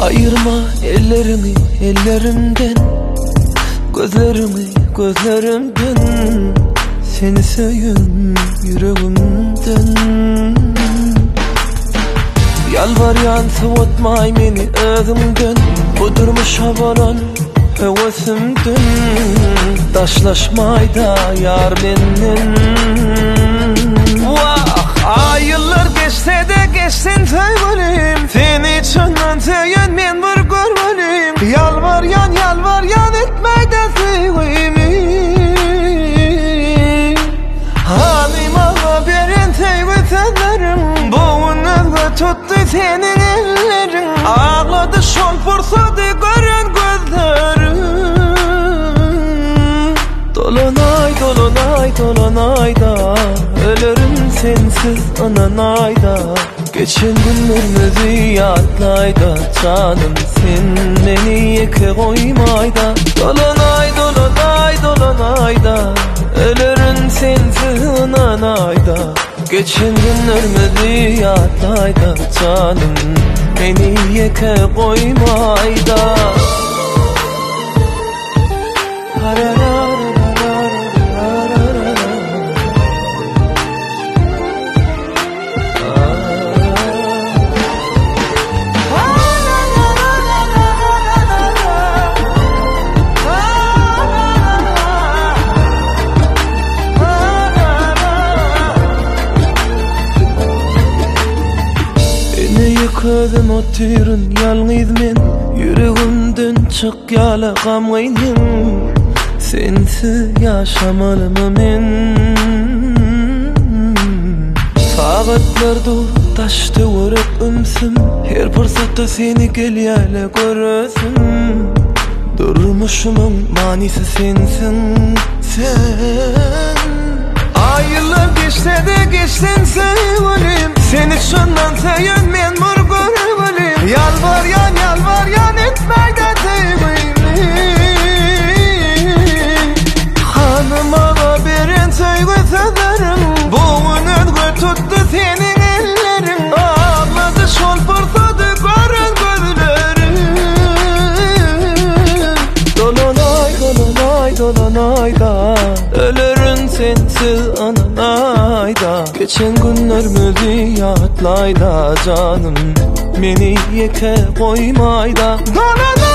Aýyrma elleriňi ellerimden Gözleriňi gözlerimden Seni söýen ýüregimden Ýalbarýan sowatmaý meni özüňden Bu durmuşa bolan höwesimden Daşlaşmaýda ýar menden Wah, aý-ýyllar geçse-de geçsin söýgülim Seni çyndan söýen men bir görgülim Ýalbarýan, ýalbarýan etmäý-de söýgümi Hany maňa beren söýgi sözleriň Bu gün özge tutdy seniň elleriň Aglady şol pursady gören gözleriň Dolanaý, dolanaý, dolanaý-da Ölerin sensiz ynanaý-da Geçen günlerimizi ýatlaý-da Janym sen meni ýeke goýmaý-da Dolanaý, dolanaý, dolanaý-da Ölerin sensiz ynanaý-da Geçen günlerimizi ýatlaý-da Janym meni ýeke goýmaý-da. Ine ýeke özüm otyryn ýalňyz men Ýüregimden çykýala gamgyn Sensiz ýaşamalymy men Sagatlar dur daş töwerek ümsüm Her pursatda seni gelýäle göresim Durmuşymyň manysy sensiň sen Aý-ýyllar geçse-de geçsin söýgülim Seni çyndan söýen men bir görgülim Ýalbarýan ýalbarýan etmäý-de söýgümi Hany maňa beren söýgi sözleriň Bu gün özge tutdy seniň elleriň Aglady şol pursady gören gözleriň Dolanaý dolanaý dolanaý-da Ölerin sensiz ynanaý-da Geçen günlerimizi ýatlaý-da janym Meni ýeke goýmaý-da Dolanaý.